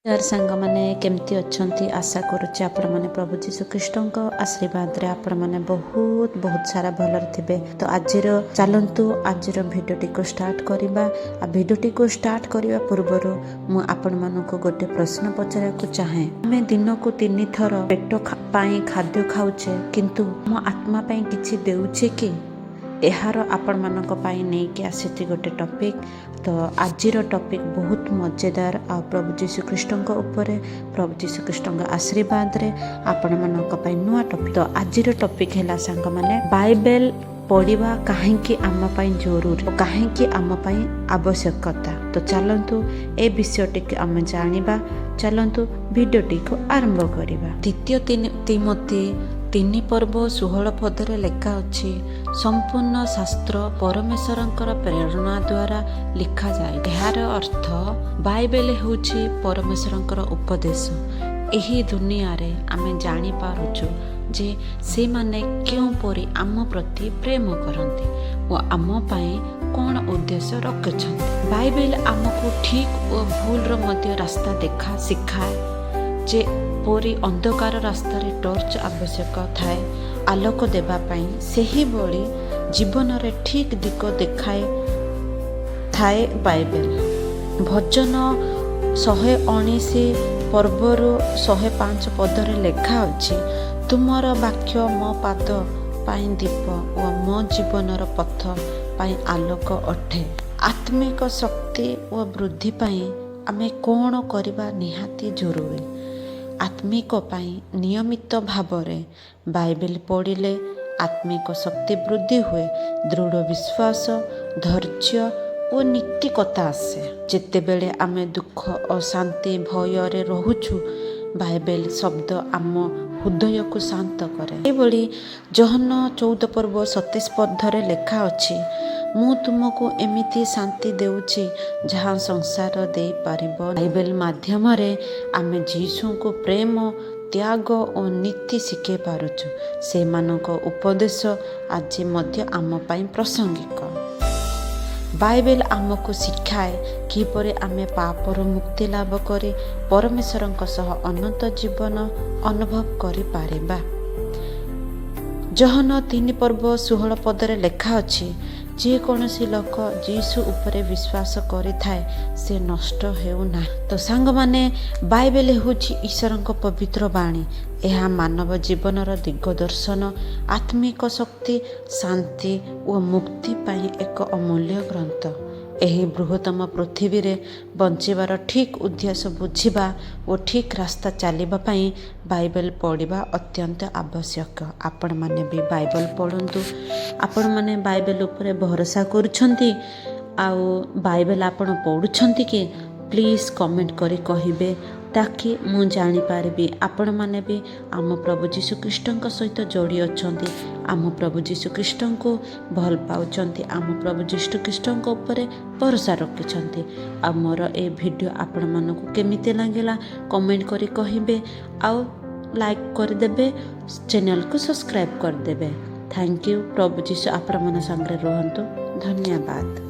ନମସ୍କାର ସାଙ୍ଗମାନେ, କେମିତି ଅଛନ୍ତି? ଆଶା କରୁଛି ଆପଣମାନେ ପ୍ରଭୁ ଯୀଶୁ ଖ୍ରୀଷ୍ଟଙ୍କ ଆଶୀର୍ବାଦରେ ଆପଣମାନେ ବହୁତ ବହୁତ ସାରା ଭଲରେ ଥିବେ। ତ ଆଜିର ଚାଲନ୍ତୁ, ଆଜିର ଭିଡ଼ିଓଟିକୁ ଷ୍ଟାର୍ଟ କରିବା। ଆଉ ଭିଡ଼ିଓଟିକୁ ଷ୍ଟାର୍ଟ କରିବା ପୂର୍ବରୁ ମୁଁ ଆପଣମାନଙ୍କୁ ଗୋଟେ ପ୍ରଶ୍ନ ପଚାରିବାକୁ ଚାହେଁ। ଆମେ ଦିନକୁ ତିନିଥର ପେଟ ପାଇଁ ଖାଦ୍ୟ ଖାଉଛେ, କିନ୍ତୁ ଆମ ଆତ୍ମା ପାଇଁ କିଛି ଦେଉଛେ କି? ଏହାର ଆପଣମାନଙ୍କ ପାଇଁ ନେଇକି ଆସିଛି ଗୋଟେ ଟପିକ୍। ତ ଆଜିର ଟପିକ୍ ବହୁତ ମଜେଦାର ଆଉ ପ୍ରଭୁ ଯୀଶୁ ଖ୍ରୀଷ୍ଟଙ୍କ ଉପରେ, ପ୍ରଭୁ ଯୀଶୁ ଖ୍ରୀଷ୍ଟଙ୍କ ଆଶୀର୍ବାଦରେ ଆପଣମାନଙ୍କ ପାଇଁ ନୂଆ ଟପିକ୍। ତ ଆଜିର ଟପିକ୍ ହେଲା ସାଙ୍ଗମାନେ, ବାଇବେଲ ପଢ଼ିବା କାହିଁକି ଆମ ପାଇଁ ଜରୁରୀ ଓ କାହିଁକି ଆମ ପାଇଁ ଆବଶ୍ୟକତା। ତ ଚାଲନ୍ତୁ, ଏ ବିଷୟଟିକୁ ଆମେ ଜାଣିବା। ଚାଲନ୍ତୁ, ଭିଡ଼ିଓଟିକୁ ଆରମ୍ଭ କରିବା। ଦ୍ୱିତୀୟ ତିମୋଥି 3 ପର୍ବ 16 ପଦରେ ଲେଖା ଅଛି, ସମ୍ପୂର୍ଣ୍ଣ ଶାସ୍ତ୍ର ପରମେଶ୍ୱରଙ୍କର ପ୍ରେରଣା ଦ୍ୱାରା ଲେଖାଯାଏ। ଏହାର ଅର୍ଥ ବାଇବେଲ ହେଉଛି ପରମେଶ୍ୱରଙ୍କର ଉପଦେଶ। ଏହି ଦୁନିଆରେ ଆମେ ଜାଣିପାରୁଛୁ ଯେ ସେମାନେ କେଉଁପରି ଆମ ପ୍ରତି ପ୍ରେମ କରନ୍ତି ଓ ଆମ ପାଇଁ କ'ଣ ଉଦ୍ଦେଶ୍ୟ ରଖିଛନ୍ତି। ବାଇବେଲ ଆମକୁ ଠିକ୍ ଓ ଭୁଲର ମଧ୍ୟ ରାସ୍ତା ଦେଖା ଶିଖାଏ। ଯେପରି ଅନ୍ଧକାର ରାସ୍ତାରେ ଟର୍ଚ୍ଚ ଆବଶ୍ୟକ ଥାଏ ଆଲୋକ ଦେବା ପାଇଁ, ସେହିଭଳି ଜୀବନରେ ଠିକ୍ ଦିଗ ଦେଖାଏ ଥାଏ ବାଇବେଲ। ଭଜନ 119 ପର୍ବରୁ 105 ପଦରେ ଲେଖା ଅଛି, ତୁମର ବାକ୍ୟ ମୋ ପାଦ ପାଇଁ ଦୀପ ଓ ମୋ ଜୀବନର ପଥ ପାଇଁ ଆଲୋକ ଅଟେ। ଆତ୍ମିକ ଶକ୍ତି ଓ ବୃଦ୍ଧି ପାଇଁ ଆମେ କ'ଣ କରିବା ନିହାତି ଜରୁରୀ? ଆତ୍ମିକ ପାଇଁ ନିୟମିତ ଭାବରେ ବାଇବେଲ ପଢ଼ିଲେ ଆତ୍ମିକ ଶକ୍ତି ବୃଦ୍ଧି ହୁଏ। ଦୃଢ଼ ବିଶ୍ୱାସ, ଧୈର୍ଯ୍ୟ ଓ ନୀତିକତା ଆସେ। ଯେତେବେଳେ ଆମେ ଦୁଃଖ, ଅଶାନ୍ତି, ଭୟରେ ରହୁଛୁ, ବାଇବେଲ ଶବ୍ଦ ଆମ ହୃଦୟକୁ ଶାନ୍ତ କରେ। ଏହିଭଳି ଯୋହନ 14 ପର୍ବ 27 ପଦରେ ଲେଖା ଅଛି, ମୁଁ ତୁମକୁ ଏମିତି ଶାନ୍ତି ଦେଉଛି ଯାହା ସଂସାର ଦେଇପାରିବ। ବାଇବେଲ ମାଧ୍ୟମରେ ଆମେ ଯୀଶୁଙ୍କୁ ପ୍ରେମ, ତ୍ୟାଗ ଓ ନୀତି ଶିଖେଇ ପାରୁଛୁ। ସେମାନଙ୍କ ଉପଦେଶ ଆଜି ମଧ୍ୟ ଆମ ପାଇଁ ପ୍ରାସଙ୍ଗିକ। ବାଇବେଲ ଆମକୁ ଶିଖାଏ କିପରି ଆମେ ପାପରୁ ମୁକ୍ତି ଲାଭ କରି ପରମେଶ୍ୱରଙ୍କ ସହ ଅନନ୍ତ ଜୀବନ ଅନୁଭବ କରିପାରିବା। ଯୋହନ 3 ପର୍ବ 16 ପଦରେ ଲେଖା ଅଛି, ଯେକୌଣସି ଲୋକ ଯୀଶୁ ଉପରେ ବିଶ୍ୱାସ କରିଥାଏ, ସେ ନଷ୍ଟ ହେଉନାହିଁ। ତ ସାଙ୍ଗମାନେ, ବାଇବେଲ ହେଉଛି ଈଶ୍ୱରଙ୍କ ପବିତ୍ର ବାଣୀ। ଏହା ମାନବ ଜୀବନର ଦିଗଦର୍ଶନ, ଆତ୍ମିକ ଶକ୍ତି, ଶାନ୍ତି ଓ ମୁକ୍ତି ପାଇଁ ଏକ ଅମୂଲ୍ୟ ଗ୍ରନ୍ଥ। ଏହି ବୃହତ୍ତମ ପୃଥିବୀରେ ବଞ୍ଚିବାର ଠିକ୍ ଉଦ୍ଦେଶ୍ୟ ବୁଝିବା ଓ ଠିକ୍ ରାସ୍ତା ଚାଲିବା ପାଇଁ ବାଇବେଲ ପଢ଼ିବା ଅତ୍ୟନ୍ତ ଆବଶ୍ୟକ। ଆପଣମାନେ ବି ବାଇବେଲ ପଢ଼ନ୍ତୁ। ଆପଣମାନେ ବାଇବେଲ ଉପରେ ଭରସା କରୁଛନ୍ତି ଆଉ ବାଇବେଲ ଆପଣ ପଢ଼ୁଛନ୍ତି କି? ପ୍ଲିଜ୍ କମେଣ୍ଟ କରି କହିବେ, ତାକି ମୁଁ ଜାଣିପାରିବି ଆପଣମାନେ ବି ଆମ ପ୍ରଭୁ ଯୀଶୁଖ୍ରୀଷ୍ଟଙ୍କ ସହିତ ଯୋଡ଼ି ଅଛନ୍ତି, ଆମ ପ୍ରଭୁ ଯୀଶୁଖ୍ରୀଷ୍ଟଙ୍କୁ ଭଲ ପାଉଛନ୍ତି, ଆମ ପ୍ରଭୁ ଯୀଶୁଖ୍ରୀଷ୍ଟଙ୍କ ଉପରେ ଭରସା ରଖିଛନ୍ତି। ଆଉ ମୋର ଏ ଭିଡ଼ିଓ ଆପଣମାନଙ୍କୁ କେମିତି ଲାଗିଲା, କମେଣ୍ଟ କରି କହିବେ ଆଉ ଲାଇକ୍ କରିଦେବେ, ଚ୍ୟାନେଲକୁ ସବସ୍କ୍ରାଇବ୍ କରିଦେବେ। Thank you. ପ୍ରଭୁ ଯୀଶୁ ଆପଣମାନଙ୍କ ସାଙ୍ଗରେ ରୁହନ୍ତୁ। ଧନ୍ୟବାଦ।